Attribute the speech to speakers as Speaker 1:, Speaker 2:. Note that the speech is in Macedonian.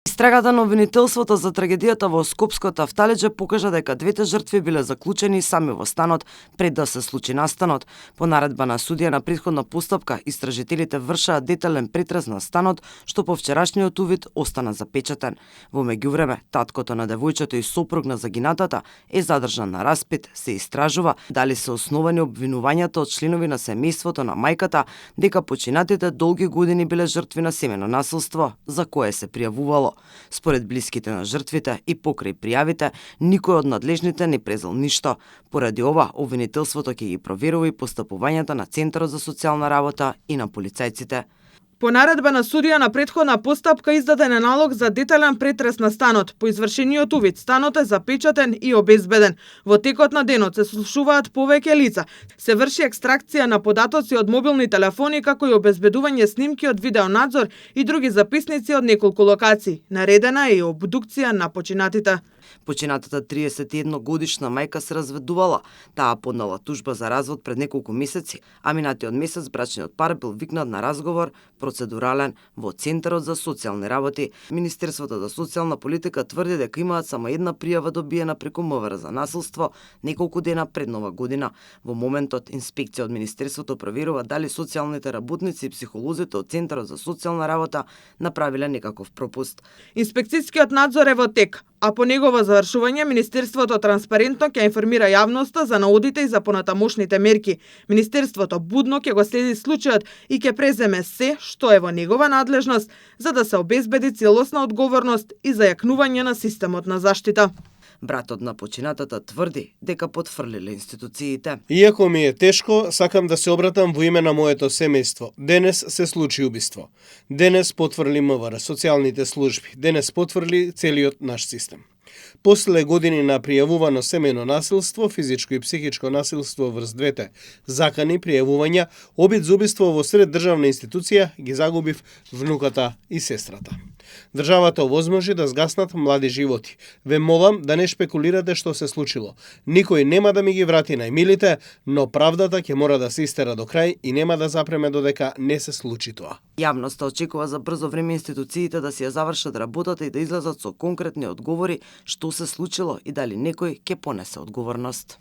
Speaker 1: Истрагата на обвинителството за трагедијата во Скопското Афталиџе покажа дека двете жртви биле заклучени сами во станот пред да се случи настанот. По наредба на судија на претходна постапка, истражителите вршаа детален претрес на станот, што по вчерашниот увид остана запечатен. Во меѓувреме, таткото на девојчето и сопруг на загинатата е задржан на распит. Се истражува дали се основани обвинувањата од членови на семејството на мајката дека починатите долги години биле жртви на семено насилство, за кое се пријавувало. Според блиските на жртвите и покрај пријавите, никој од надлежните не презел ништо. Поради ова, обвинителството ќе ги проверува и постапувањата на Центарот за социјална работа и на полицајците.
Speaker 2: По наредба на судија на претходна постапка издаден е налог за детален претрес на станот. По извршениот увид, станот е запечатен и обезбеден. Во текот на денот се слушуваат повеќе лица. Се врши екстракција на податоци од мобилни телефони, како и обезбедување снимки од видеонадзор и други записници од неколку локации. Наредена е и обдукција на починатите.
Speaker 1: Починатата 31 годишна мајка се разведувала. Таа поднала тужба за развод пред неколку месеци, а минатиот месец брачниот пар бил викнат на разговор процедурален во Центарот за социјални работи. Министерството за социјална политика тврди дека имаат само една пријава добиена преку МВР за насилство неколку дена пред Нова година. Во моментот инспекција од Министерството проверува дали социјалните работници и психолозите од Центарот за социјална работа направиле некаков пропуст.
Speaker 2: Инспекцијскиот надзор е во тек, а по негово завршување Министерството транспарентно ќе информира јавноста за наодите и за понатамошните мерки. Министерството будно ќе го следи случајот и ќе преземе се што е во негова надлежност за да се обезбеди целосна одговорност и зајакнување на системот на заштита.
Speaker 1: Братот на починатата тврди дека потфрлиле институциите.
Speaker 3: Иако ми е тешко, сакам да се обратам во име на моето семејство. Денес се случи убиство. Денес потврли МВР, социјалните служби. Денес потврли целиот наш систем. После години на пријавувано семејно насилство, физичко и психичко насилство врз двете закани пријавувања, обид за убиство во сред државна институција ги загубив внуката и сестрата. Државата овозможи да згаснат млади животи. Ве молам да не шпекулирате што се случило. Никој нема да ми ги врати најмилите, но правдата ќе мора да се истера до крај и нема да запреме додека не се случи тоа.
Speaker 1: Јавноста очекува за брзо време институциите да си ја завршат работата и да излезат со конкретни одговори што се случило и дали некој ќе понесе одговорност.